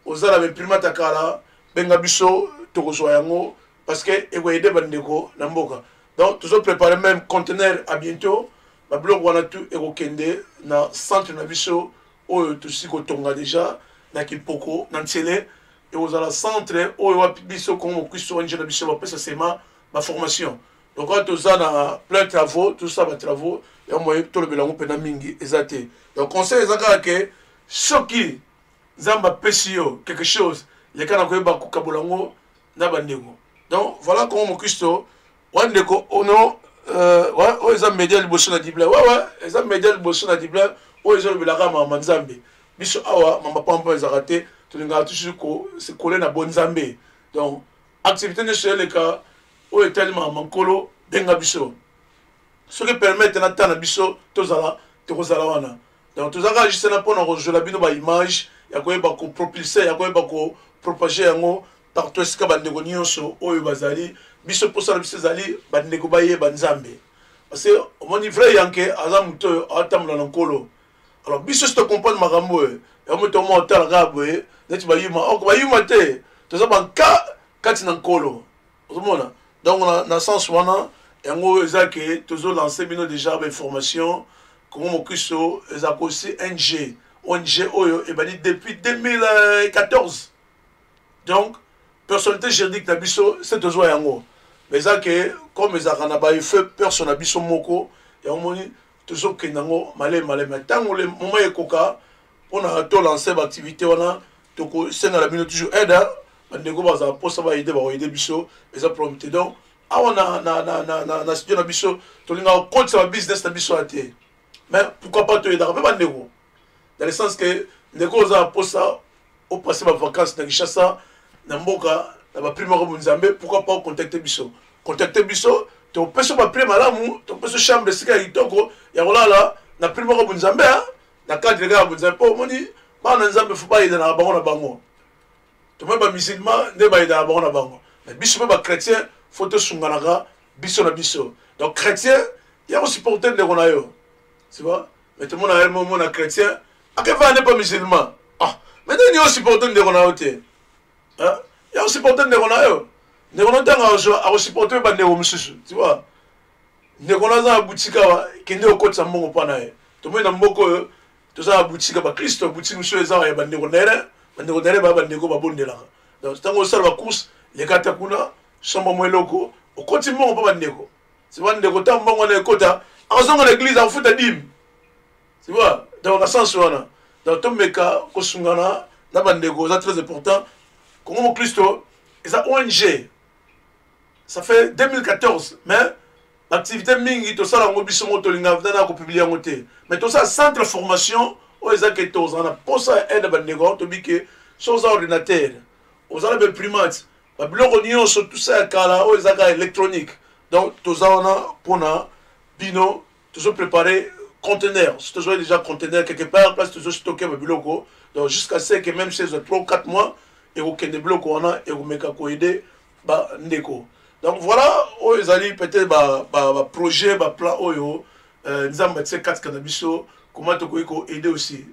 oza na baimprimante ya kala, benga biso, tokozwa yango parce que ekoaider bandeko na mboka. Donc tozo préparer même conteneur à bientôt. Babiloko wana tu ekokende na centre na biso oyo tosi kotonga déjà na Kipoko na Ntsele. Ekozala centre oyo wapi biso Kongo Mokristo ONG na biso bapesa sema baformation. Donc wana toza na plein travaux, tosala batravaux ya moye, tolobela yango mpena mingi eza te. Donc conseil eza kaka ke soki Nzambe apesi yo quelque chose, leka na koyeba kokabola yango na bandeko. Donc voilà, Kongo Mokristo wa ndeko ono oyo eza media liboso na Dublin. Wewe eza media liboso na Dublin oyo ezolobelaka mama Nzambe. Biso awa mama pampa ezalaka te, tolingaka toujours kosekole na bonzambe. Donc activité nyonso eleka oyo etali mama Nkolo, benga biso soki permettre na ta na biso, tozala tokozala wana. Donc tozalaka juste na mpona kozwela bino baimage ya koyeba kopropulser, ya koyeba kopropager yango partout esika bandeko nyonso oyo bazali. Biso mposa na biso ezali bandeko bayeba Nzambe, parce que omoni vrai yanke aza moto oyo atambola na Nkolo. Alors biso si tocomprendre makambo oyo yango, moto omo otala kaka boye neti bayuma oko bayuma te, toza banka kati na Nkolo, ozomona. Donc na sens wana yango oyo eza ke tozolancer bino déjà bainformation. Kongo Mokristo ezalaka aussi ng ONG oyo ebandi depuis 2014. Donc personnalité juridique na biso se tozwa yango, mais eza ke comme ezalaka na baeffet perso na biso moko, yango moni tozokende yango maleme maleme. Ntango le moment ekoka mpona tolancer baactivité wana, tokosengela bino toujours aide. Bandeko bazala mposa baaider, bakoaider biso, eza problème te. Donc awa na studio na biso, tolingaka kokotisa babusiness na biso ya te, mais pourquoi pas toyedaka mpe bandeko, dans le sens que ndeko oza na mposa opasser bavacance na Kinshasa, na mboka na baprix moko bonzambe, pourquoi pas contacter biso? Contacter biso, topesa baprix malamu, topesa chambre esika ya kitoko ya kolala na prix moko bonzambe, na cadre kaka bonzambe. Mpo omoni bana Nzambe faut bayedanaka bango na bango. Tomoni bamusulman nde bayedanaka bango na bango, mais biso mpe bachrétien faut tosunganaka biso na biso. Donc chrétien ya kosupporter ndeko na yo, tu vois. Mais tomona ye momona chrétien akevaa nde pa musulman. Ah, mais ndenge osupporter ndeko na yo te, ya kosupporter ndeko na yo, ndeko na ntango akosupporter bandeko mosusu, tu vois. Ndeko na aza na boutique awa, kende okotisa mbongo mpa na ye. Tomoni na mboka oyo toza na boutique ya bakristo, boutique mosusu eza ya bandeko nere, bandeko nere baya bandeko babondelaka. Donc ntango osala bacourse, leka ata kuna, somba mwa eloko, okoti mbongo mpa bandeko, tu vois. Ndeko ta mbongo wana ekota, akozonga na église, akofuta dîme, tu vois. Donc na sens wana, donc tomeka kosungana na bandeko, eza très important. Kongo Mokristo eza ONG, ça fait 2014, mais activité mingi tosala yango biso moko, tolinga nana kopublier yango te. Mais tosala centre formation oyo eza ke tozala na posa ya aide bandeko yango. Tobi ke so oza ordinateur, ozala baimprimante, babiloko nyonso tusa ya kala oyo eza kaka électronique, donc toza wana mpona bino. Tozopréparer conteneur, si tozwa déjà conteneur quelque part, place tozostocker babiloko. Donc jusqu'à ce que même si eza 3 ou 4 mois, ekokende biloko wana, ekomeka koaider bandeko. Donc voilà, oyo ezali peut-être baprojet, baplan oyo Nzambe atie katika na biso, comment tokoki koaider aussi.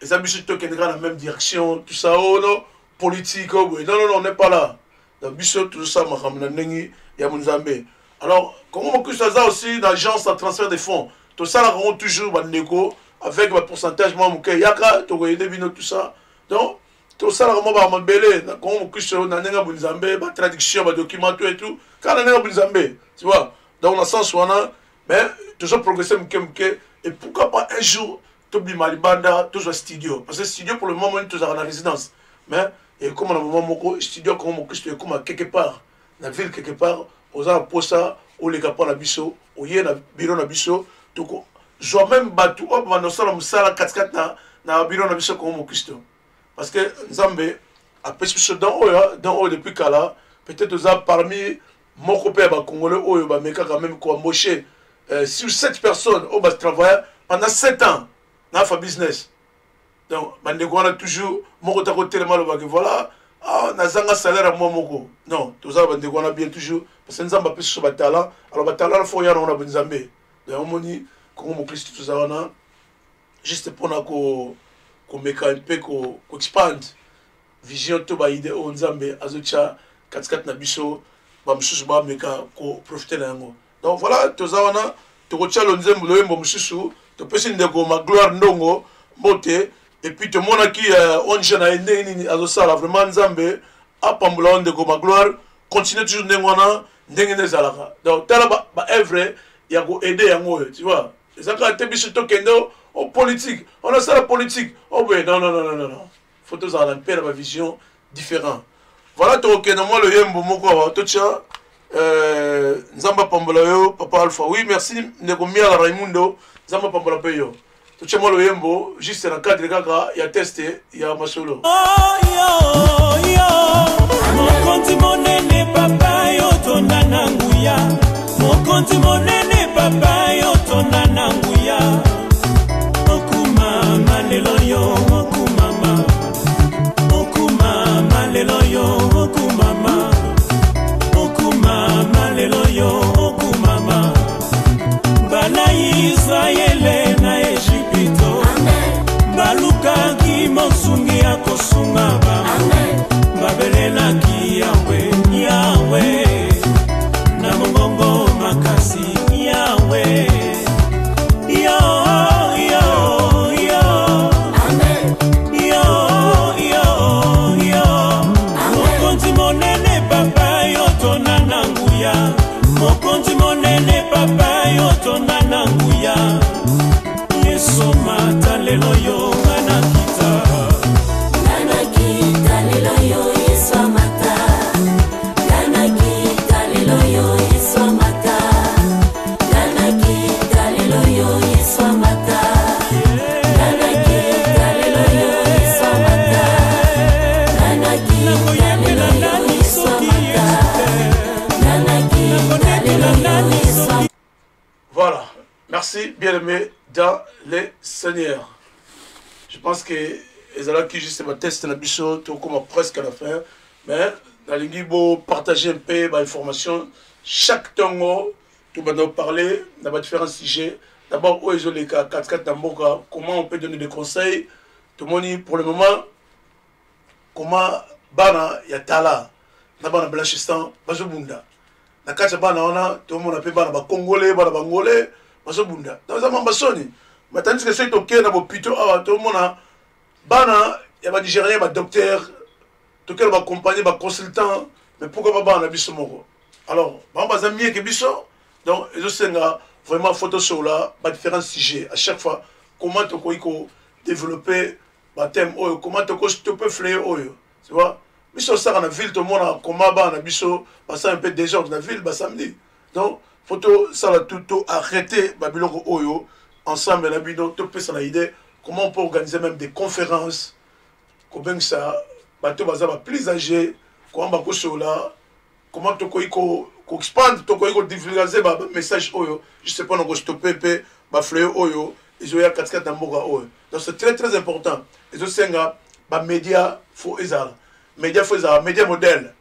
Eza biso tokende kaka na même direction, tout ça, oh non, politique oyo boye, non, non, non, on n'est pas là. Donc biso tozosala makambo na ndenge ya Nzambe. Alors Kongo Mokristo aza aussi na agence ya transfert de fonds. Tosalaka yango toujours bandeko avec bapourcentage mwa moke, yaka tokoaider bino, tout ça. Donc tosalaka mwa bamabele na Kongo Mokristo na ndenge ya bonzambe, batraduction, badocument, tout et tout, kaka na ndenge ya bonzambe, tu vois. Donc na sens wana, mais tozo progresser moke moke. Et pourquoi pas un jour tobima libanda, tozwa studio? Parce que studio pour le moment moni tozalaka na résidence, mais ekóma na moment moko studio Kongo Mokristo ekóma quelque part na ville, quelque part. Oza na posa oleka mpo na biso, oye na biro na biso, tokozwa même bato oyo banda osala mosala katikati na biro na biso Kongo Mokristo, parce que Nzambe apesi biso don oyo, don oyo depuis kala. Peut-être oza parmi moko mpe ya bacongolais oyo bamekaka même koembaucher sur sept personnes oyo batravailla pendant 7 ans na Alpha Business. Donc bandeko wana toujours moko ta kotelema alobaki: "Voilà, ah, nazanga salaire ya mwa moko." Non, toza bandeko wana bien toujours, parce que Nzambe apesi biso batalent. Alors batalent wana faut oya nango na bonzambe. Donc omoni Congo Moklisto toza wana juste mpona komeka mpe koexpande vision to baide oyo Nzambe azotya katikati na biso, bamosusu bameka koprofite na yango. Donc voilà, toza wana, tokotya lonzembo loyembo mosusu, topesi ndeko Magloire Ndongo mbote, et puis tomonaki ONG na ye ndenge nini azosala. Vraiment Nzambe apambola yo ndeko Magloire, continue toujours ndenge wana, ndenge nde ezalaka. Donc tala ba œuvre ya koaide yango oyo, tu vois, eza kaka te biso tokende o politique, on asala politique o boye. Non, non, non, non, non, faut tozala na mpe na bavision différent. Voilà, tokokende mwa loyembo moko awa totya. Nzambe apambola yo papa Alpha. Oui, merci ndeko Miala Raimundo, Nzambe apambola mpe yo. Totya mwa loyembo juste na cadre kaka ya test ya masolo. Oh, yo, yo. Mokonzi monene papa yo tonda na nguya, mokonzi monene papa yo tonda na nguya, okumama lelo yo, okumama, okumama lelo yo, okumama, okumama lelo yo, okumama. Bana Israele na Ejipito balukaki mosungi ya kosunga bango, babelelaki Yawe, Yawe na mongongo makasi, Yawe yo, yo, yo, yo, yo, yo. Mokonzi monene papa yo tonda na nguya, mokonzi monene papa yo tonda na nguya, Yesu mata lelo yo, nga nakita. Nanakita lelo yo, Yesu amata. Nanakita lelo yo, Yesu amata. Nanakita lelo yo, Yesu amata. Nanakita lelo yo, Yesu amata. Nanakita lelo yo, Yesu amata. Nanakita lelo yo, Yesu amata. Voilà, merci bien-aimé dans le Seigneur. Je pense que ezalaki juste ba test na biso, tokoma presque à la fin, mais nalingi bo partager un peu ba information chaque tongo tobanda parler na ba différents sujets. D'abord oyo ezoleka katikati na mboka, comment on peut donner des conseils. Tomoni pour le moment comment bana ya tala na bana Blanchistan bazobunda na kati ya bana wana, tomona mpe bana Bakongole, bana Bangole bazobunda. Donc eza mamba soni, mais tandis que soki tokei na bopito awa, tomona bana ya Banigérien badocteur, tokei na bacompagnie baconsultant, mais pourquoi ba bana na biso moko? Alors bango baza mieux que biso. Donc ezosenga vraiment faut tosolola ba différents sujets à chaque fois, comment tokoki kodévelopper bathème oyo, comment tokostope fléau oyo. Tu vois, biso osaka na ville, tomona comment bana na biso basala un peu désordre na ville basamedi. Donc faut tosala tout, to arrêter babiloko oyo ensemble na bino, topesa na idée comment on peut organiser même des conférences, kobengisa bato baza ba plus âgé, comment bakosolola, comment tokoki koexpandre, tokoki kodivulgase bamessage oyo, juste mpona kostope mpe bafléau oyo ezoya katikati na mboka oyo. Donc c'est très très important. Ezosenga bamédia, faut ezala média, faut ezala média modèle,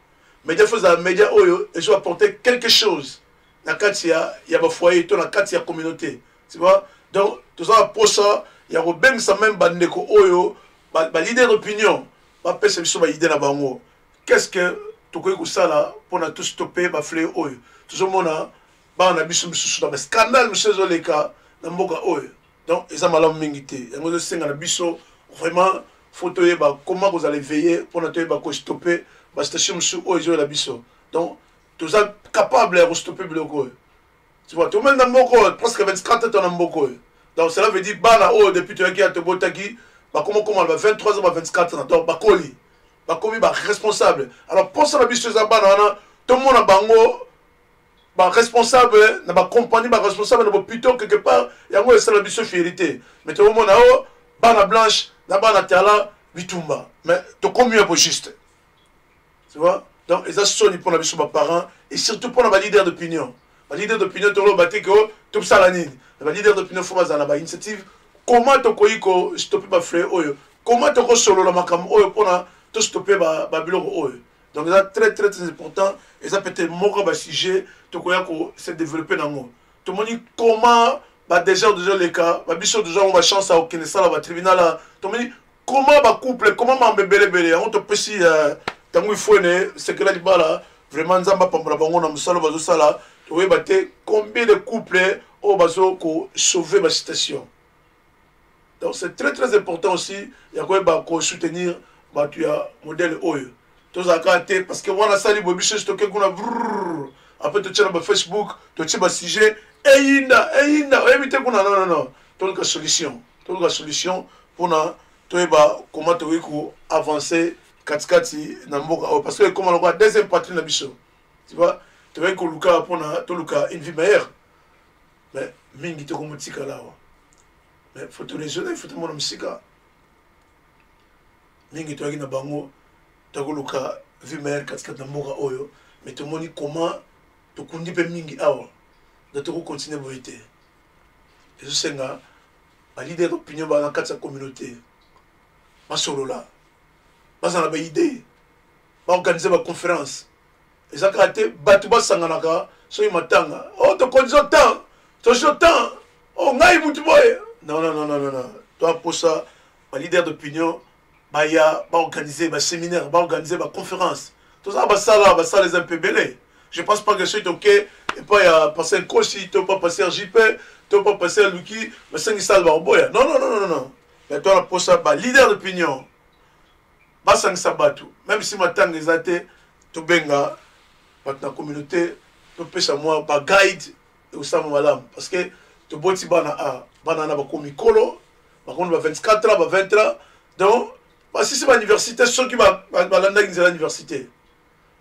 média faut ezala média oyo ezo apporter quelque chose na kati ya bafoyer to na kati ya communauté, tu vois. Donc toza na posa ya kobengisa même bandeko oyo baleader d'opinion, bapesa biso baide na bango, qu'est-ce que tokoki kosala mpona tostope bafléau oyo tozomona bana na biso misusu na bascandale mosusu ezoleka na mboka oyo. Donc eza malamu mingi te. Yango ezosenga na biso vraiment faut toyeba comment kozala éveillé mpona toyeba kostope bastation mosusu oyo ezoyela biso. Donc toza capable ya kostope biloko oyo, tu vois. Tomeli na mboka oyo presque 24 ans na mboka oyo. Donc cela veut dire bana oyo depuis toyaki ya tobotaki, bakoma koma na ba 23 ans, ba 24 ans, donc bakoli, bakomi baresponsable. Alors mposa na biso eza bana wana tomona bango baresponsable na bacompagnie, baresponsable na bopito quelque part. Yango esala biso fierté. Mais tokomona o bana blanche na bana tala bitumba, mais tokomi ya juste, tu vois. Donc eza soni mpona biso baparents et surtout mpona baleader d'opinion. Baleader d'opinion, toloba te ke tosala nini. Baleader d'opinion faut bazala na bainitiative, comment tokoki kostope bafléau oyo, comment tokosolola makambo oyo mpona tostope babiloko oyo. Donc eza très très très important. Eza peut-être moko ya basujet tokoya kose développer nango. Tomoni comment Ba désordre ezoleka, babiso toza ngo bachance ya kokende sala batribunal. Tomoni comment bacouple, comment mambo ebelebele yango topesi ntango ifwene sekela libala. Vraiment, Nzambe apambola bango na mosala bazosala. Toyeba te combien de couple oyo bazo kosauve basituation. Donc c'est très très important aussi ya koyeba kosoutenir bato ya modèle oyo. Tozalaka te parce que wana asali boye, biso toke kuna brrr, après totie na bafacebook, totie basujet, eyinda eyinda, oyebi te kuna. Non, non, non, toluka solution, toluka solution mpona toyeba comment tokoki koavance katikati na mboka oyo, parce que ekoma lokola deuxième patrie na biso, tu vois. Tokoki koluka mpona toluka une vie meilleure, mais mingi tokomotikala awa. Mais faut toraisonner, faut tomona mosika. Mingi toyaki na bango tokoluka vie meilleure katikati na mboka oyo, mais tomoni comment tokundi mpe mingi awa. Donc tokocontinue boye te. Ezosenga baleader d'opinion baa na kati ya communauté basolola, bazala na baidée, baorganize baconférence. Eza kaka te bato basanganaka soki matanga o tokonzi temps, tozwi temps o ngai mutu boye. Non, non, non, non, non. Toaposa baleader d'opinion baya, baorganize baséminaire, baorganize baconférence. Tozala basala basala eza mpe ebele. Je pense pas que soki toke epai ya pasteur Nkosi to pa pasteur JP to pa pasteur Luki, basengi sala, bakoboya. Non, non, non, non, non. Mais toala posa baleader d'opinion basangisa bato, même si matanga eza te, tobenga bato na communauté, topesa mwa baguide, ekosala malamu. Parce que toboti bana a bana wana bakomi mikolo, bakomi ba 24 ans, ba 20 ans, donc basisi bauniversité, soki balandaki nzela université.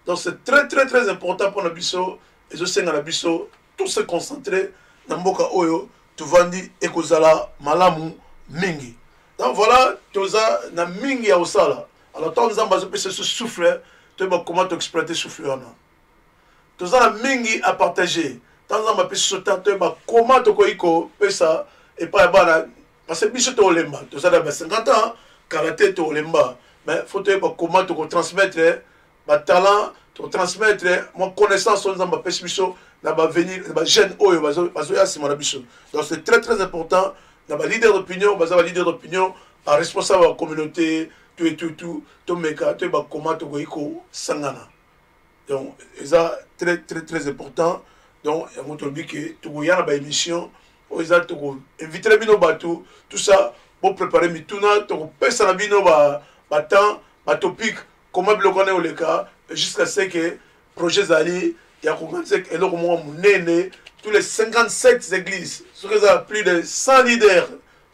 Donc c'est très très très important mpona biso. Ezosenga na biso tout se concentrer na mboka oyo tovandi, ekozala malamu mingi. Donc voilà, toza na mingi ya kosala. Alors ntango Nzambe azopesa biso souffle, toyeba comment toexploite souffle wana. Toza na mingi à partager. Ntango Nzambe apesi biso temps, toyeba comment tokoki kopesa epai ya bana, parce que biso tokolemba. Toza na ba 50 ans, kala te tokolemba, mais faut toyeba comment tokotransmettre batalent, tokotransmettre mwa connaissance oyo Nzambe apesi biso na bavenir, na bajeune oyo bazoya nsima na biso. Donc c'est très très important na baleader d'opinion, baza baleader d'opinion, baresponsable ya communauté, tout et tout tout. Tomeka toyeba comment tokoki kosangana. Donc eza très très très important. Donc yango tolobi ke tokoya na baémission oyo eza, tokoinvitela bino bato, tout ça, bopréparé mituna, tokopesa na bino batemps, batopic, comment biloko wana ekoleka, jusqu'à ce que projet ezali ya koorganize eloko moko monene, tous les 57 églises, soki eza plus de 100 leaders,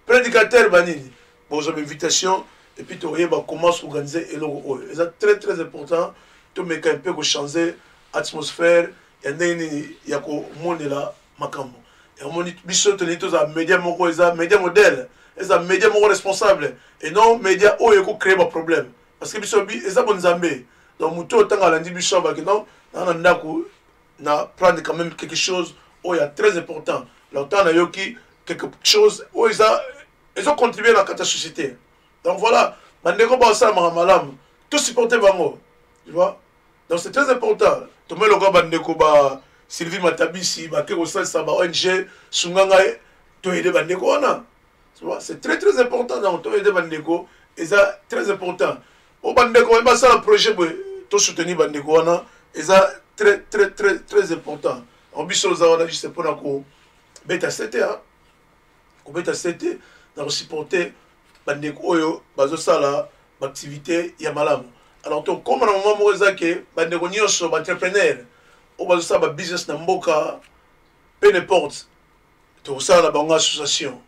prédicateurs, banini, bozwa bainvitation et puis tokoyeba comment s'organiser eloko oyo. Eza très très important. Tomeka mpe kochanger atmosphère ya ndenge nini ya komonela makambo. Yamoni biso tolingi tozala média moko eza média modèle, eza média moko responsable et non média oyo ekocréer baproblème, parce que biso eza bonzambe. Donc motu oyo ntango alandi biso abaki non, naa na ndako na prendre quand même quelque chose oyo ya très important. Donc ntango nayoki quelque chose oyo eza ezocontribue na kati ya société. Donc voilà, bandeko baosalamaka malamu, tosupporte bango, tu vois. Donc c'est très important. Tomoni lokola bandeko ba Sylvie Matabisi bake kosalisa ba ONG Sunga Ngai, toyede bandeko wana, tu vois. C'est très très important. Donc toyede bandeko, eza très important. O bandeko baye basala projet boye, tosoutenir bandeko wana, eza très très très très important. Donc biso oza wana juste mpona kobeta sete, kobeta sete na kosupporte bandeko oyo bazosala baactivité ya malamu. Alors tokóma na moment moko eza ke bandeko nyonso baentrepreneur oyo bazosala babusiness na mboka, peu n'importe, tokosala na bango association.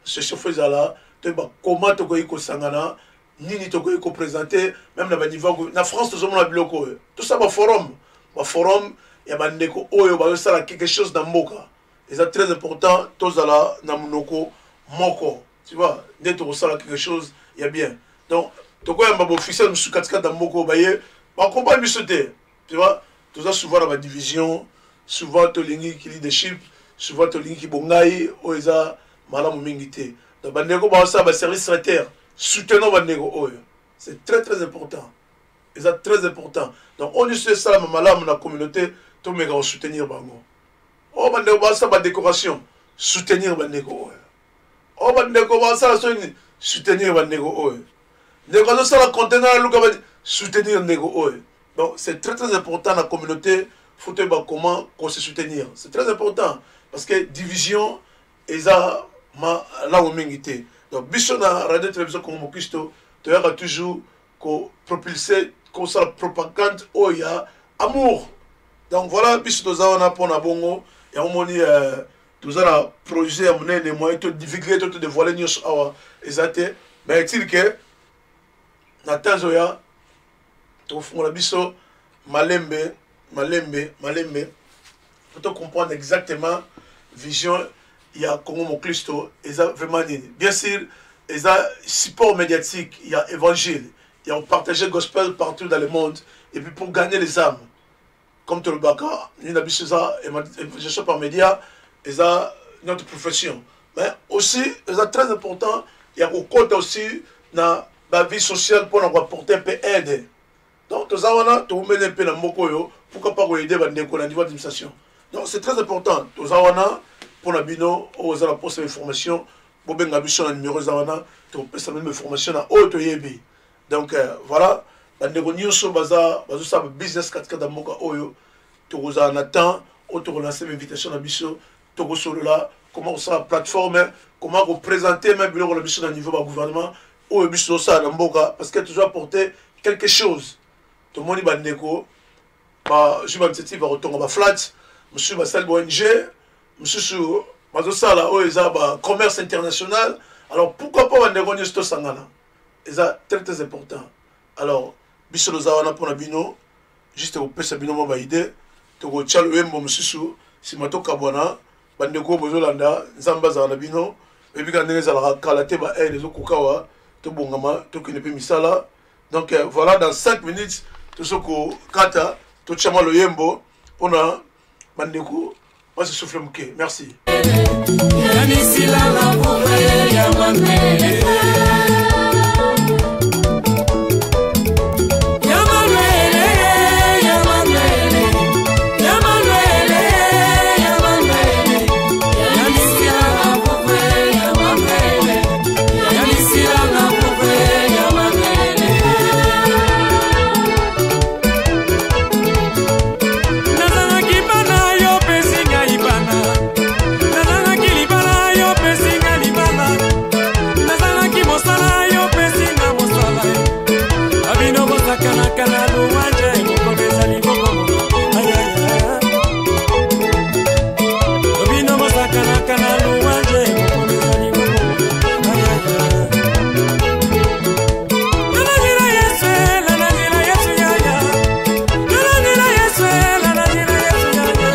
Association faut ezala, toyeba comment tokoki kosangana, nini tokoki koprésente même na baniveau. Na France tozomona biloko oyo, tosala baforum, baforum ya bandeko oyo bazosala quelque chose na mboka. Eza très important tozala na monoko moko, tu vois, nde tokosala quelque chose ya bien. Donc tokoyamba baofficiel mosusu katikati na mboka oyo baye bakompane biso te, tu vois. Toza souvent na badivision, souvent tolingi ki leadership, souvent tolingi ki bongai oyo eza malamu mingi te. Donc bandeko baosala baservice traiteur, soutenons bandeko oyo, c'est très très important, eza très important. Donc oyo nyonso esalama malamu na communauté, tomeka kosoutenir bango. Oyo bandeko baosala badécoration. Soutenir bandeko oyo. O oh, bandeko basala soki nini, soutenir bandeko oyo. Ndeko azosala conteneur aluka ba soutenir ndeko oyo. Donc c'est très très important na communauté, faut toyeba comment ko se soutenir. C'est très important parce que division eza malamu mingi te. Donc biso na radio télévision Congo Mokristo toyaka toujours ko propulser, kosala propagande oyo ya amour. Donc voilà, biso toza wana mpona bongo yango moni euh, toza na projet ya monene, moyen to divulguer to to dévoiler nyonso awa eza te, mais est-il que na temps oya tokofungola biso malembe malembe malembe po to comprendre exactement vision ya Congo Moklisto eza vraiment nini. Bien sûr eza support médiatique ya évangile, ya partager gospel partout dans le monde et puis pour gagner les âmes. Comme tolobaka nini na biso eza évangélisation par média, eza notre profession, mais aussi eza très important ya kokota aussi na ba vie sociale mpona koapporter un peu aide. Donc toza wana, toumeli mpe na mboka oyo, pourquoi pas koaider bandeko na niveau administration. Donc c'est très important, toza wana mpona bino oyo oza na poste ya information, bobenga biso na numéro eza wana, tokopesa bino information na oyo toyebi. Donc euh, voilà, bandeko nyonso baza bazosala business katikati ya mboka oyo, tokozala na temps oyo tokolanse bainvitation na biso, tokosolola comment kosala plateforme, comment koprésenter même biloko na biso na niveau ba gouvernement oyo biso tozosala na mboka, parce que tozo apporter quelque chose. Tomoni bandeko bazwi bainitiative ya kotonga baflat, mosusu basali ba ONG, mosusu bazosala oyo eza ba commerce international. Alors pourquoi pas bandeko nyonso tosangana, eza très très important. Alors biso toza wana mpona bino, juste kopesa bino mwa baide. Tokotya loyembo mosusu nsima tokabwana. Bandeko oyo bozolanda, Nzambe azala na bino. Oyebi kaka ndenge ezalaka kala te, ba aide ezokokawa, tobongama tokende mpe misala. Donc euh, voilà, dans 5 minutes tozo kokata, totya mwa loyembo mpona bandeko base souffle moke. Merci. Nazalaki bana, yo pesi ngai bana. Nazalaki libala, yo pesi ngai libala. Nazalaki mosala, yo pesi nga mosala. Babino bosakanaka na louange, mokolo ezali bongo. Ayaya. Babino bosakanaka na louange, mokolo ezali bongo. Ayaya. Nalandela Yesu, nalandela Yesu, yaya. Nalandela Yesu, nalandela Yesu, yaya.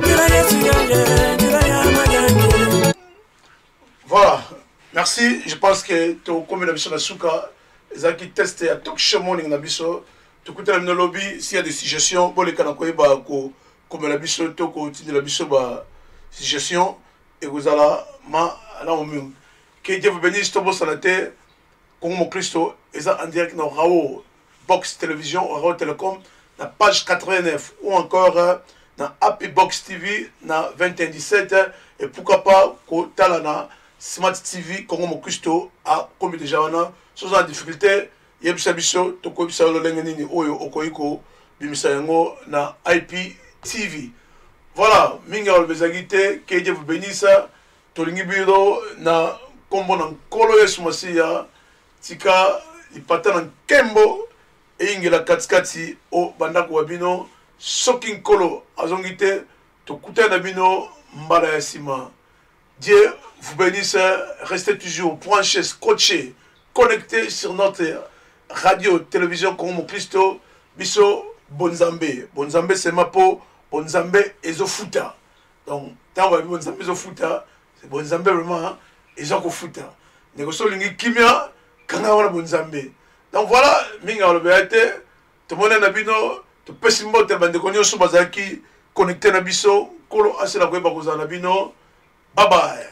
Nzela Yesu, yaya, nzela ya mayange. Voilà, merci. Je pense que tokomi na biso na suka. Ezalaki test ya talk show morning na biso. Tokutana bino lobi. S'il y a des suggestions, boleka na koyeba kokomela biso to kotindela biso ba suggestion, ekozala malamu mingi. Que Dieu vous bénisse. Tobosana te, Congo Mokristo eza en direct na Rao Box Télévision, Rao Télécom na page 89 ou encore euh, na Happy Box TV na 2117, et pourquoi pas kotala na Smart TV Congo Mokristo akomi déjà wana. Soki oza na difficulté, yebisa biso, tokoyebisa yo lolenge nini oyo okoki kobimisa yango na IPTV. Voilà, mingi aloba ezalaki te. Que Dieu vous bénisse. Tolingi bino na nkombo na Nkolo Yesu Masiya. Tika lipata na nkembo eyingela katikati o bandako wa bino. Soki Nkolo azongi te, tokutani na bino mbala ya nsima. Dieu vous bénisse. Restez toujours branchés, scotchés, connectés sur notre radio télévision Congo Moklisto. Biso bonzambe, bonzambe sema po bonzambe ezofuta. Donc ntango babi bonzambe ezofuta, c'est bonzambe vraiment eza kofuta. Ndeko, so olingi kimia, kanga wana bonzambe. Donc voilà, mingi alobela te. Tomoni na bino, topesi mbote bandeko nyonso bazalaki connecté na biso. Nkolo asila koyeba kozala na bino. Bye bye.